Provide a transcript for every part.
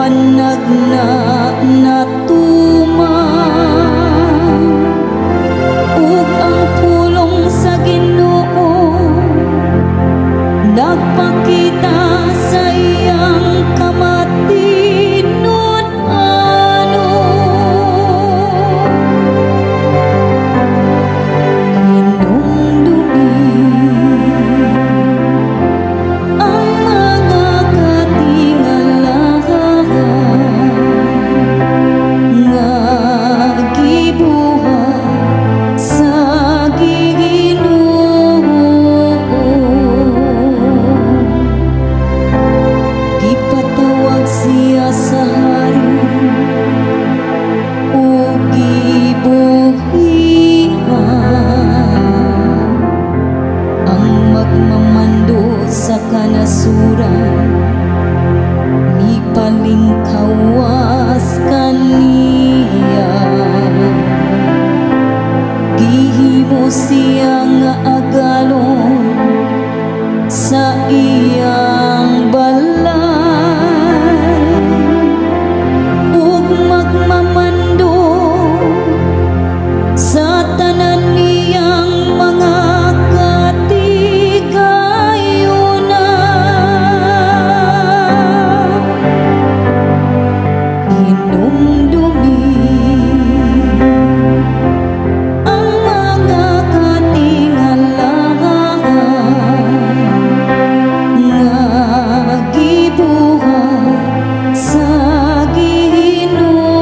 Apan nagna natuman ug ang pulong sa Ginoo nagpakita sa iyang kamatinud-anon. Hinumdumi ang mga katingalahan nga gibuhat sa Ginoo. Gipatawag siya sa hari ug gibuhian ang magmamando sa kanasuran mipalingkawas kaniya. Gihimo siya nga agalon sa iyang balay ug magmamando sa tanan niyang mga katigayunan. Hinumdumi ang mga katingalahan nga gibuhat sa Ginoo.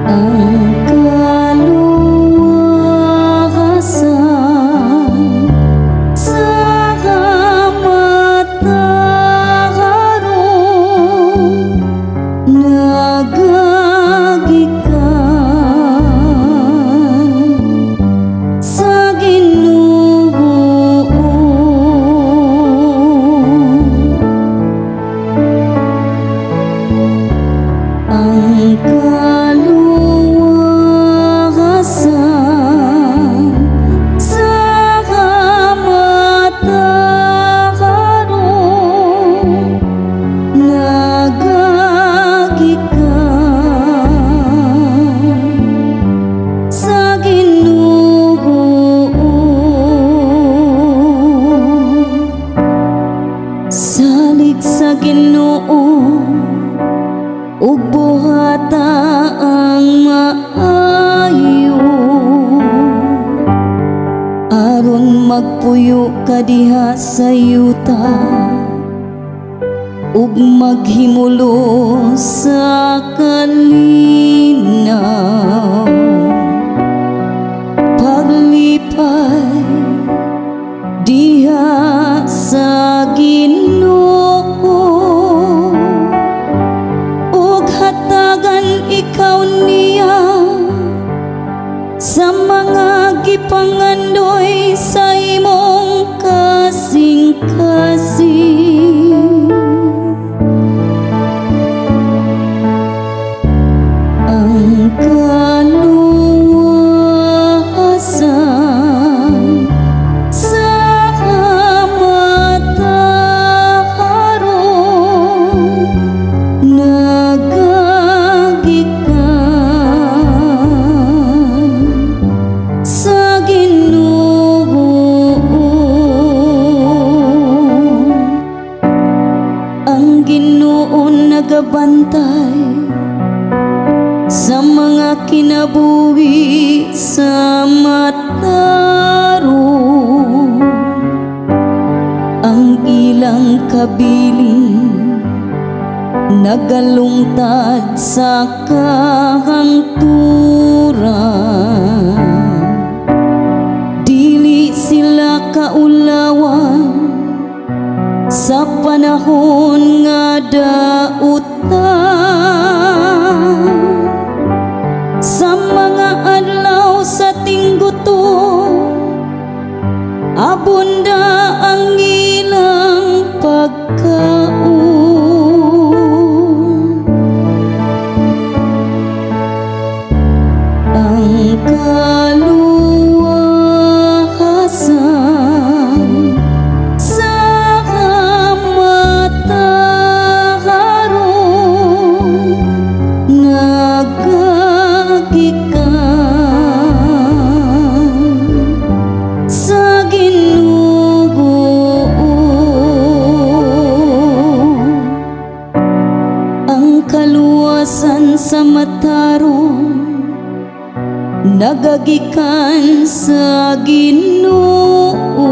Ang kaluwasan sa kamataron nagagikan sa Ginoo. Ang kaluwasan sa kamataron nagagikan sa Ginoo. Salig sa Ginoo ug buhata ang maayo, aron magpuyo ka diha sa yuta ug maghimulo sa kalinaw. Paglipay diha sa Ginoo ug hatagan ikaw niya sa mga gipangandoy sa imong kasing-kasing. Ang kaluwasan sa kamataron nagagikan sa Ginoo. Ang Ginoo nagabantay sa mga kinabuhi sa matarong. Ang ilang kabilin nagalungtad sa kahangturan. Dili sila kaulawan. sa panahon nga dautan, sa mga adlaw sa tinggutom, abunda ang ilang pagkaon. Ang kaluwasan sa mataharong nagagikan sa Ginoo. Ang kaluwasan sa matarong nagagikan sa Ginoo.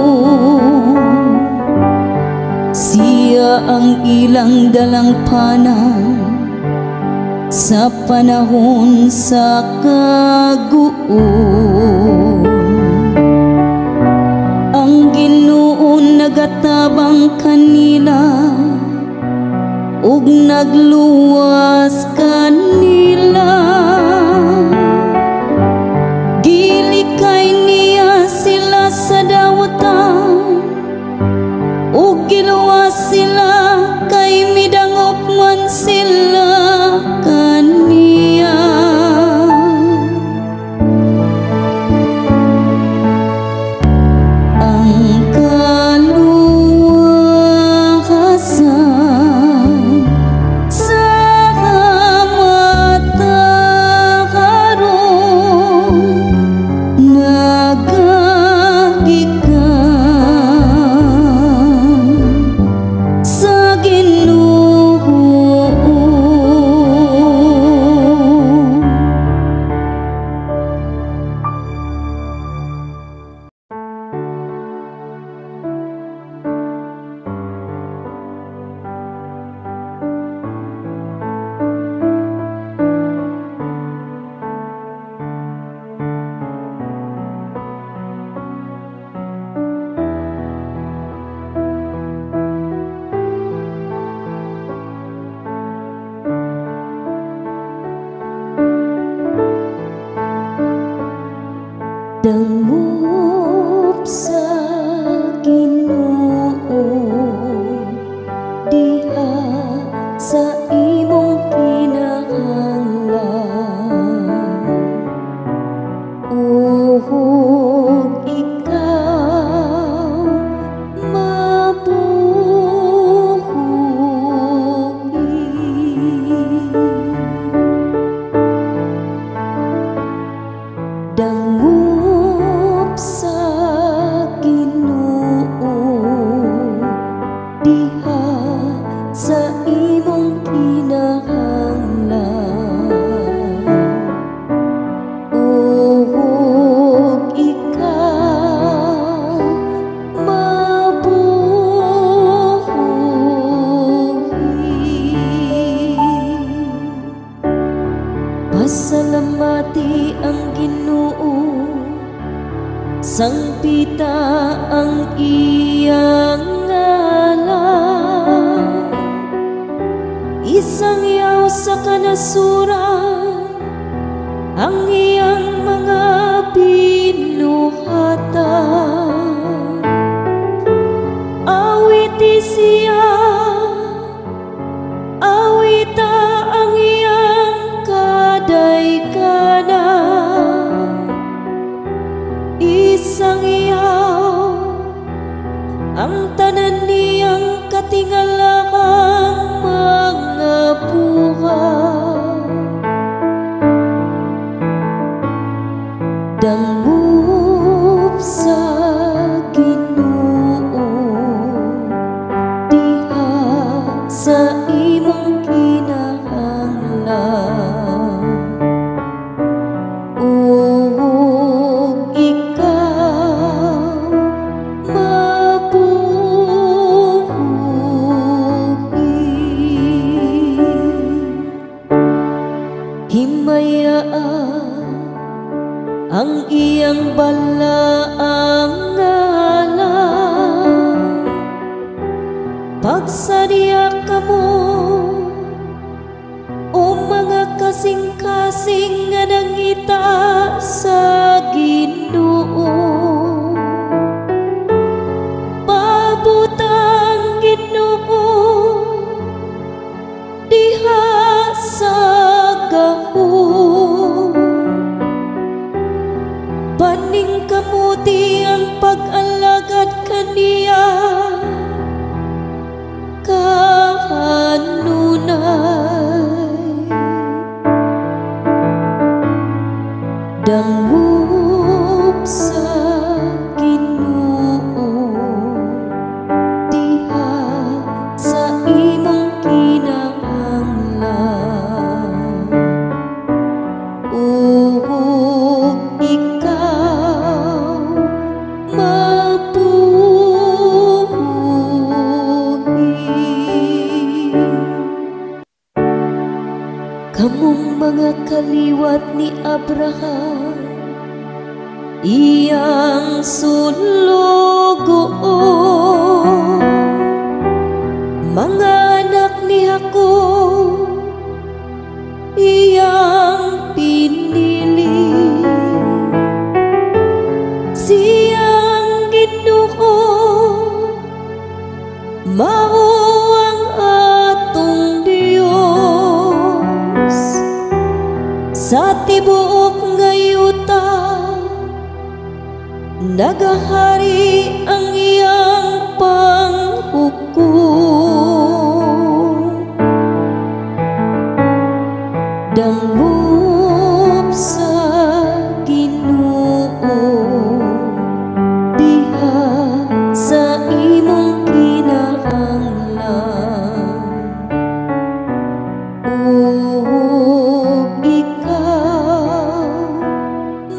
Siya ang ilang dalangpanan sa panahon sa kaguon. Ang Ginoo nagatabang kanila ug nagluwas kanila. Gilikay niya sila sa dawatan ug giluwas sila kay midangop man sila kaniya. Ang kaluwasan sa mataharong nagagikan sa Ginoo. Dangup sa Ginoo diha sa imong kinahanglan, ug ikaw mabuhi. Dangup sa Ginoo diha sa imong kinahanglan, ug ikaw mabuhi. Pasalamati ang Ginoo, sangpita ang iyang ngalan. Isangyaw sa kanasuran ang iyang mga binuhatan. Awiti siya, awita ang iyang kadaykanan. Isangyaw ang tanan niyang katingalakang mga buhat. Dangup sa Ginoo diha sa imong kinahanglan, ug ikaw mabuhi. Kaliwat ni Abraham, iyang sulugoon. Mga anak ni Jacob, iyang pinili. Siyang Ginoo, mao ang atong Dios. Sa tibuok nga yuta, nagahari ang iyang panghukom. Dangop sa Ginoo diha sa imong kinahanglan, ug ikaw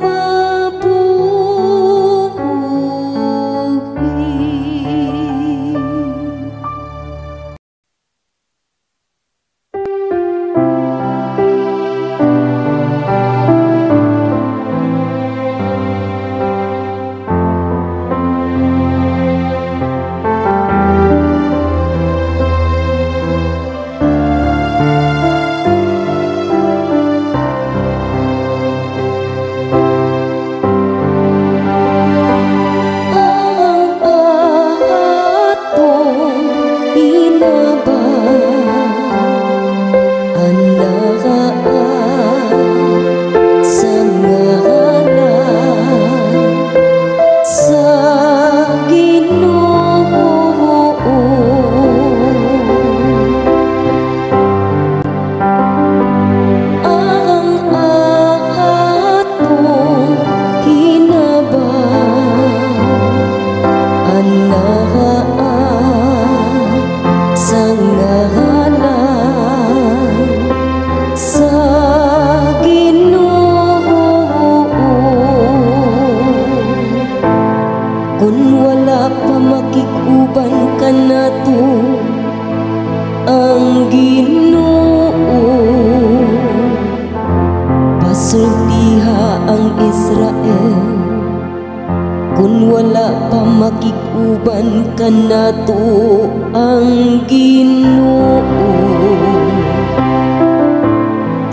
mabuhi. Ang atong hinabang anaa sa ngalan sa Ginoo. Ang atong hinabang anaa sa ngalan sa Ginoo. Kun wala pa makig-uban kanato ang Ginoo, pasultiha ang Israel. Kun wala pa makig-uban kanato ang Ginoo,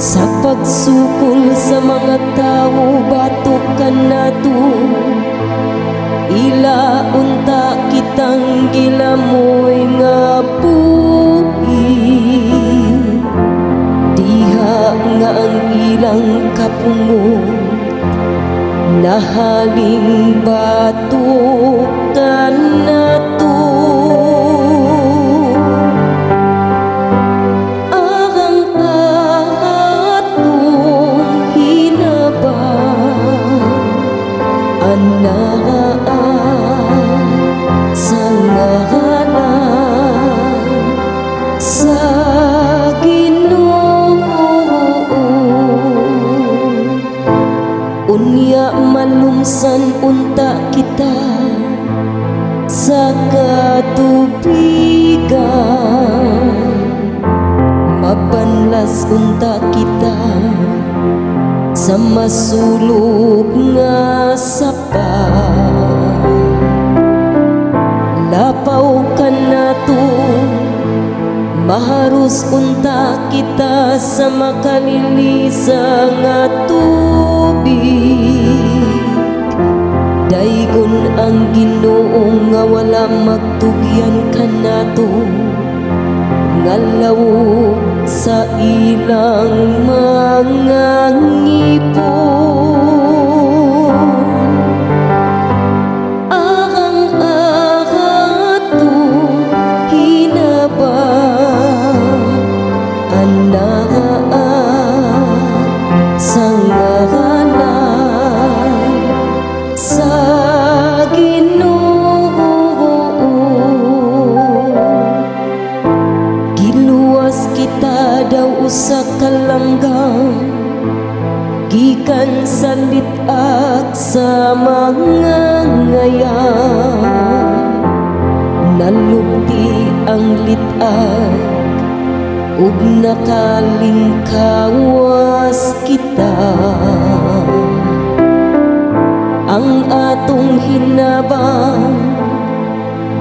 sa pagsukol sa mga tawo batok kanato, ila unta kitang gilamoy nga buhi. Diha nga ang ilang kapungot nahaling batok kanato. Ang atong hinabang anaa sa ngalan sa Ginoo. Unya malumsan unta kita sa katubigan, mabanlas unta kita sa masulog nga sapa. Lapaw kanato, maharus unta kita sa makalilisa nga tubig. Daygon ang Ginoo nga wala magtugyan kanato, nga lawog sa ilang mga ngipon. Ang atong hinabang anaa sa ngalan sa Ginoo. Giluwas kita daw usa ka langgam gikan sa lit-ak sa mga ngayam. Nalupti ang lit-ak Ug nakalingkawas kita. Ang atong hinabang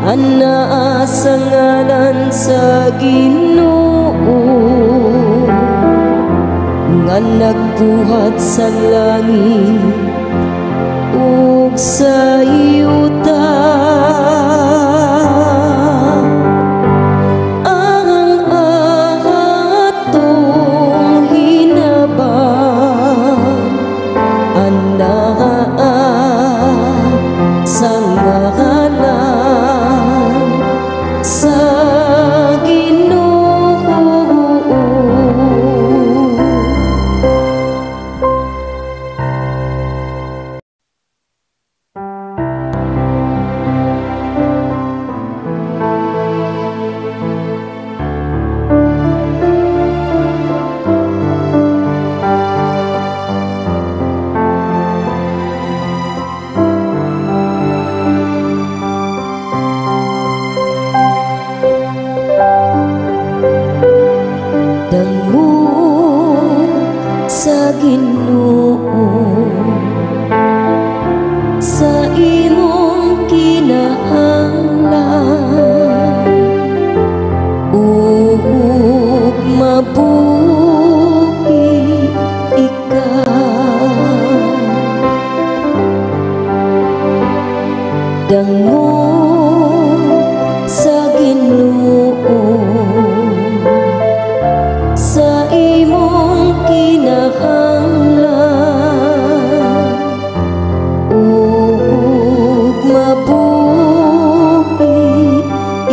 anaa sa ngalan sa Ginoo nga nagbuhat sa langit ug sa yuta. Ang atong hinabang anaa sa ngalan sa Ginoo. Dangog sa Ginoo sa imong kinahanglan ug mabuhi ikaw. Dangog sa Ginoo sa imong kinahanglan ug mabuhi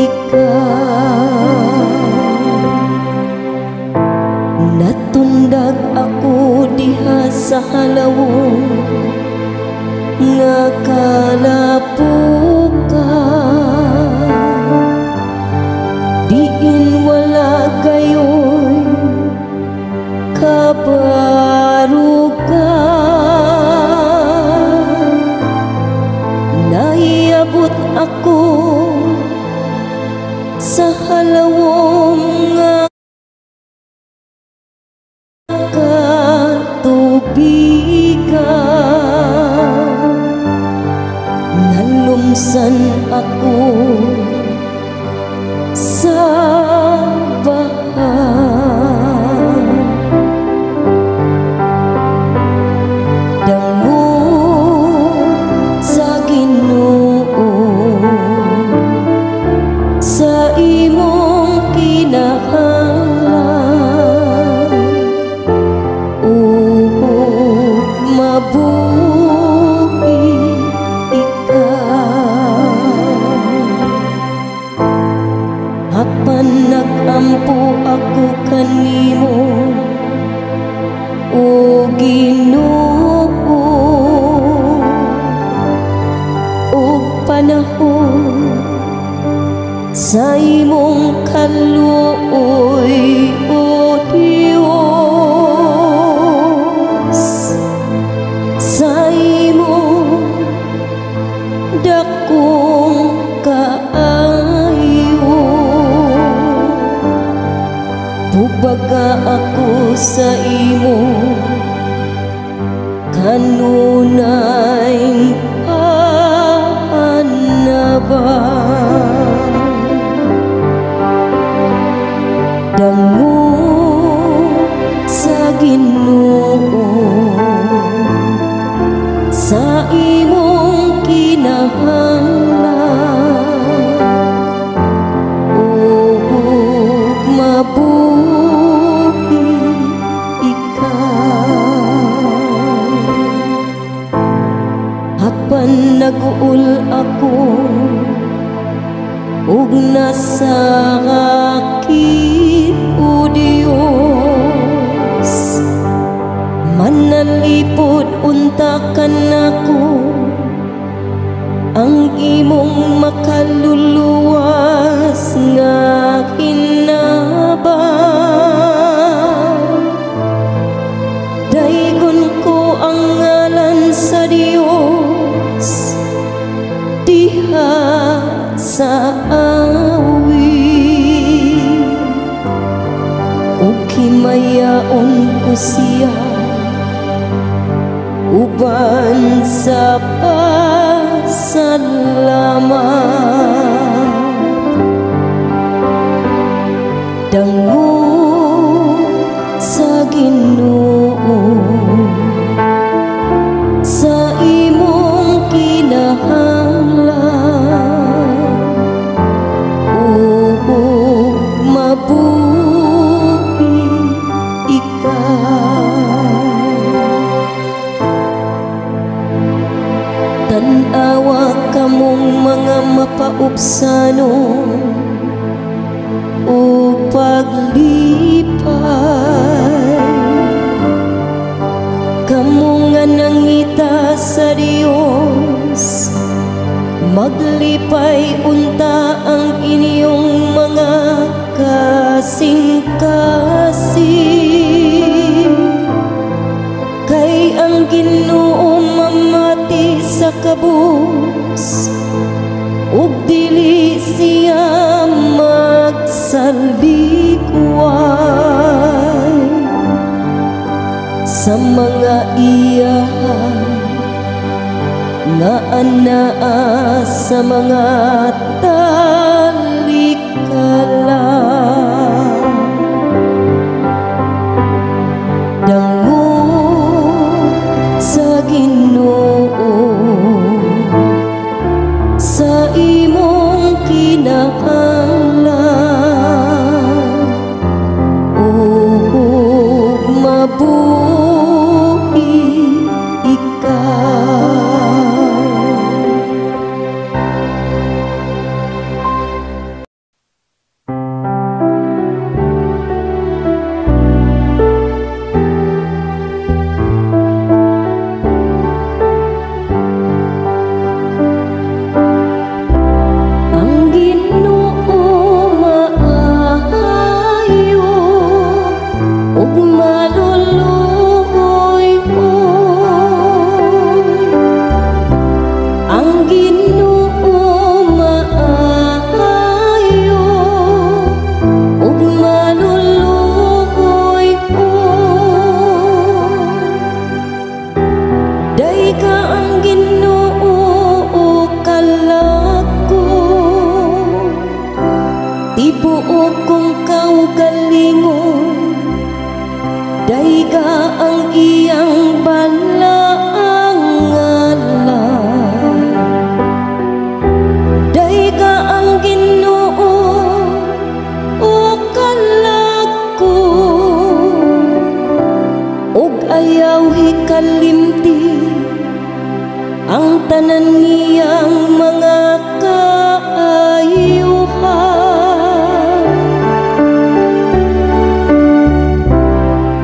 ikaw. Natundag ako diha sa halawong nga kalapukan, diin wala kayo'y kabarugan. Naiabot ako sa halawong nga katubigan, nalumsan ako sa baha. Dangog sa Ginoo sa imong kinahanglan ug mabuhi ikaw. Apan nag-ampo ako kanimo, o Ginoo, og panahon sa imong kaluoy, o Dios, sa imong dakong kaayo. Tubaga ako sa imo kanunay panabang. Dangog sa Ginoo sa imong kinahanglan ug mabuhi ikaw. Apan nag-uol ako ug nasakit, o Dios, manalipod unta kanako ang imong makaluluwas nga hinabang. Daygon ko ang ngalan sa Dios diha sa awit. Himayaon ko siya uban sa pasalamat. Dangog sa Ginoo sa imong kinahanglan, ug mabuhi ikaw. Tan-awa kamong mga mapaubsanon ug paglipay, kamo nga nangita sa Dios, maglipay unta ang inyong mga kasing-kasing. Kay ang Ginoo mamati sa kabus, ug dili siya magsalikway sa mga iya nga anaa sa mga talikala. Dangog sa Ginoo sa imong kinahanglan, ug mabuhi ikaw. Ang Ginoo maayo ug maluluoy. Ang Ginoo maayo ug maluluoy. Dayga ang Ginoo o kalag ko, tibuok kong kaugalingon, dayga ang iyang balaang ngalan. Dayga ang Ginoo o kalag ko, ug ayaw hikalimti ang tanan niyang mga kaayuhan.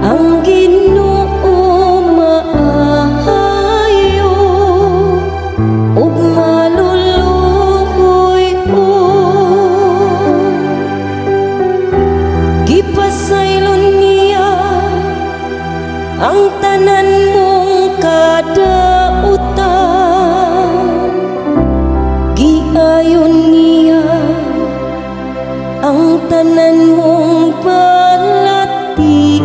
Ang Ginoo maayo ug maluluoy. Gipasaylon niya ang tanan mong kadautan, giayon niya ang tanan mong balatian.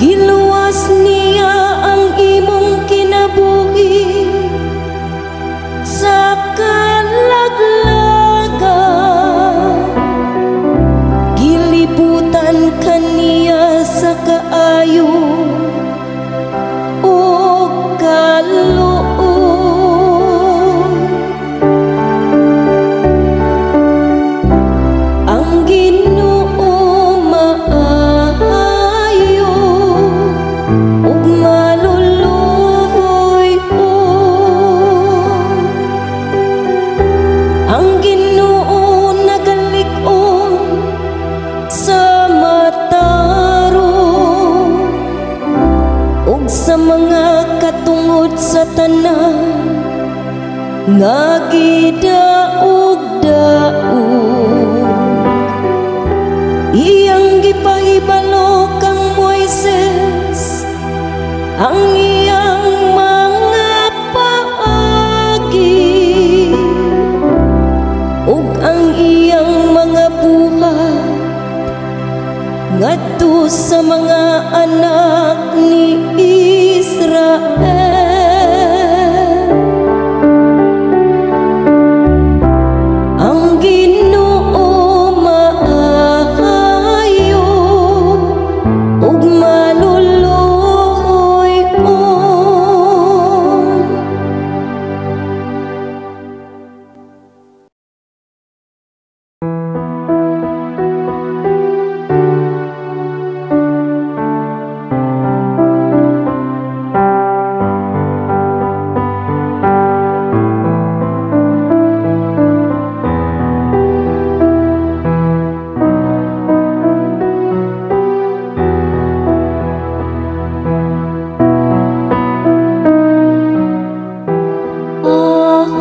Giluwas niya ang imong kinabuhi sa kalaglagan, gilibutan kaniya sa kaayo ug kaluoy. Ang Ginoo maayo ug maluluoy. Ang Ginoo nagalig-on sa matarong ug sa mga katungod sa tanan nga gidaog-daog. Iyang gipahibalo kang Moises ang iyang mga paagi ug ang iyang mga buhat sa mga anak ni Israel. Ang Ginoo maayo ug maluluoy-on.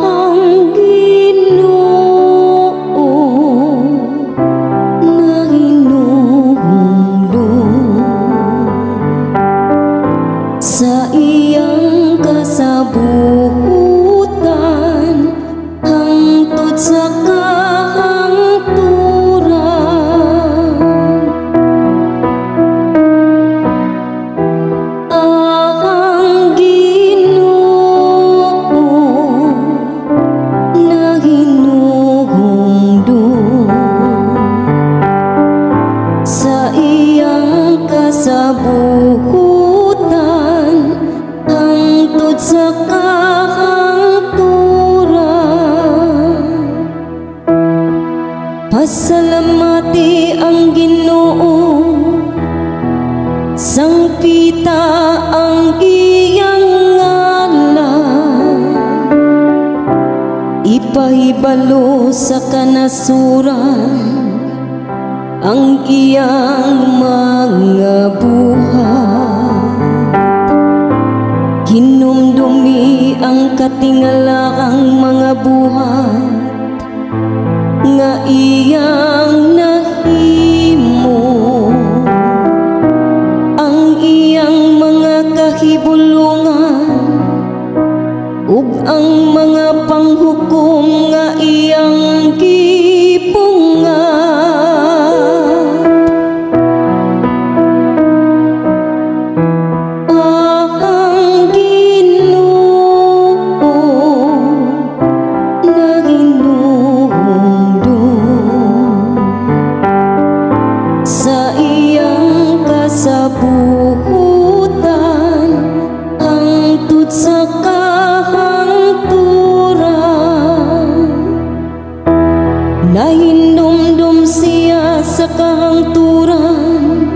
Ang Ginoo nahinumdum sa iyang kasabutan hangtod sa kahangturan. Ang Ginoo nahinumdum sa iyang kasabutan hangtod sa kahangturan. Pasalamati ang Ginoo, sangpita ang iyang ngalan. Ipahibalo sa kanasuran ang iyang mga buhat. Hinumdumi ang katingalaang mga buhat nga iyang nahimo, ang iyang mga kahibulungan ug ang mga panghukom nga iyang gipungat. Ang Ginoo nahinumdum sa iyang kasabutan hangtod sa kahangturan. Nahinumdum siya sa kahangturan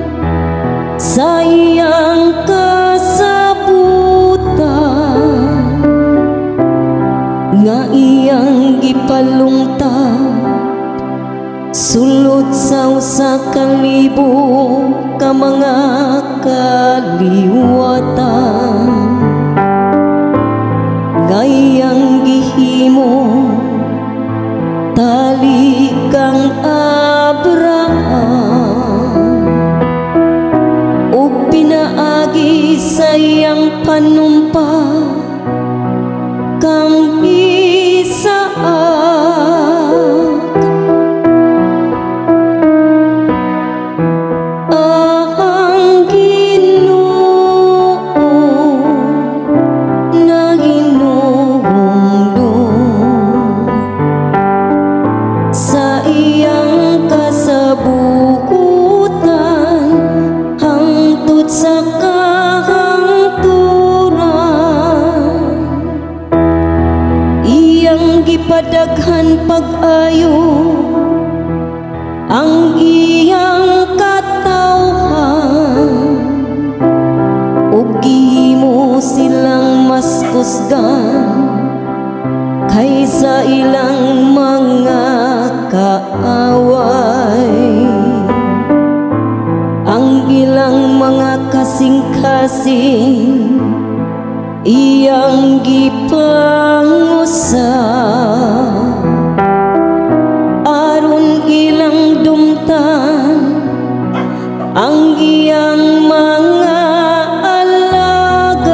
sa iyang kasabutan nga iyang gipalungtad sulod sa 1,000 ka mga kaliwatan nga iyang gihimo tali kang Abraham ug pinaagi sa iyang panumpa kang Isaac. Ang Ginoo nahinumdum sa iyang kasabutan hangtod sa kahangturan. Iyang gipadaghan pag-ayo ang iyang katawhan ug gihimo silang mas kusgan kaysa ilang mga kaaway. Ang ilang mga kasing-kasing iyang gipangusap aron ilang dumtan ang iyang mga alagad.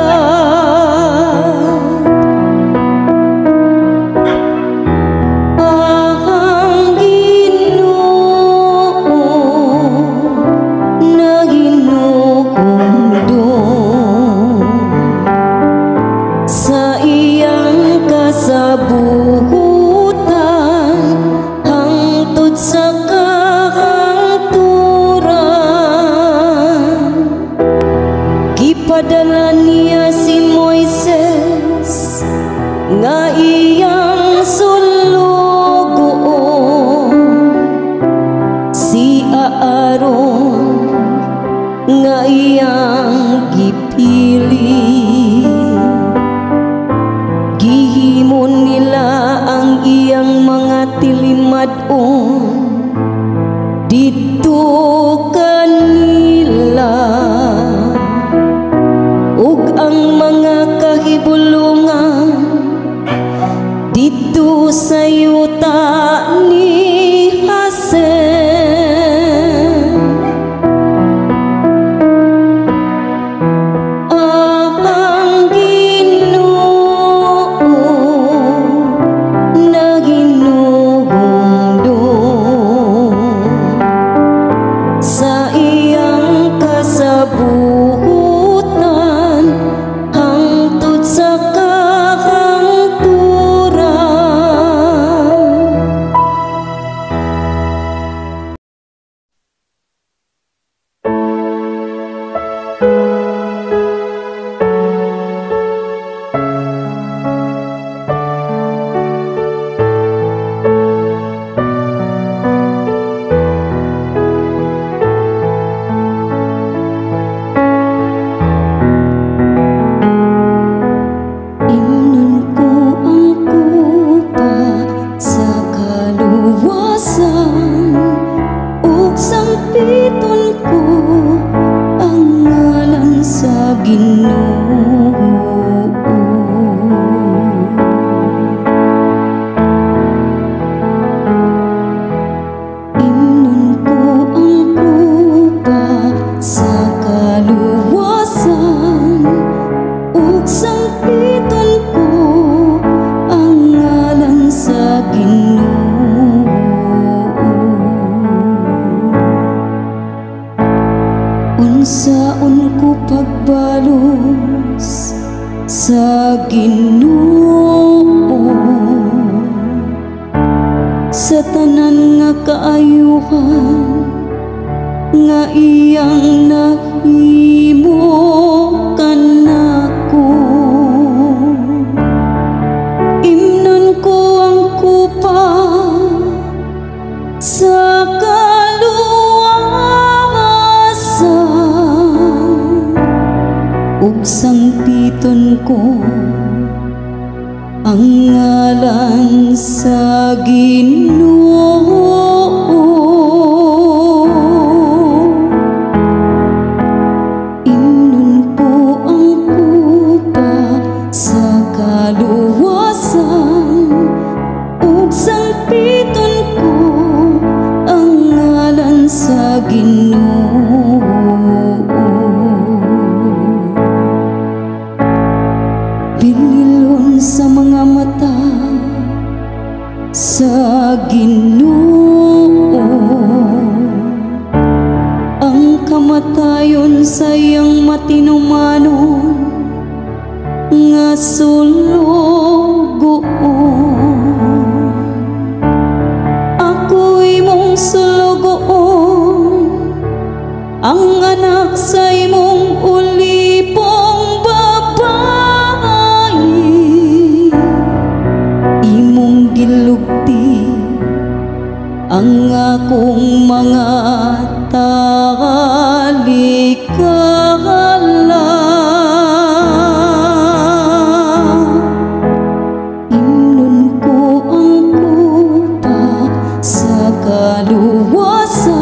Ang Ginoo nahinumdum Kasabutan hangtod sa kahangturan. Gipadala niya si Moises nga iyang sulugoon, si Aaron nga iyang gipili. Gihimo nila ang iyang mga tilimad-on didto kanila ug ang mga kahibulungan didto sa yuta ni Hasem. Ang Ginoo naginugumdum sa iyang kasabutan hangtod sa kahangturan. Imnon ko ang kupa sa kaluwasan ug sangpiton ko ang ngalan sa Ginoo. Imnon ko ang kupa sa kaluwasan ug sangpiton ko ang ngalan sa Ginoo. Unsaon ko pagbalos sa Ginoo sa tanan nga kaayuhan nga iyang nahimo kanako. Imnon ko ang kupa sa kaluwasan ug sangpiton ko ang ngalan sa Ginoo. Imnon ko ang kupa sa kaluwasan ug sangpiton ko ang ngalan sa Ginoo. Bililon sa mga mata sa Ginoo ang kamatayon sa iyang matinumanon nga sulugoon. Ako imong sulugoon, ang anak sa imong ulipong babae. Imong gilugti ang akong mga talikala. Imnon ko ang kupa sa kaluwasan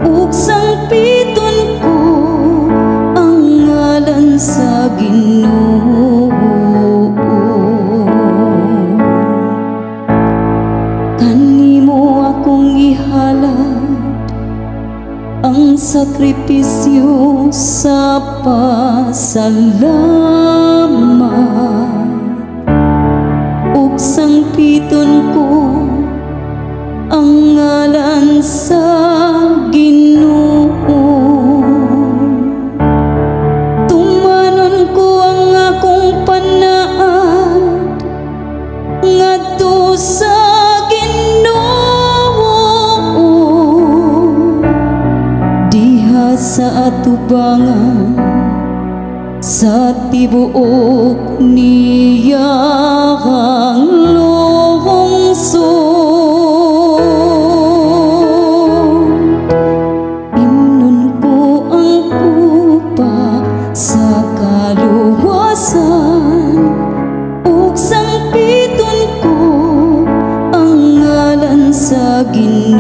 ug sangpiton ko ang ngalan sa Ginoo. Kanimo akong ihalad ang sakripisyo sa pasalamat ug sangpiton ko ang ngalan sa Ginoo. Tumanon ko ang akong panaad sa atubangan sa tibuok niyang lungsod. Imnon ko ang kupa sa kaluwasan ug sangpiton ko ang ngalan sa Ginoo.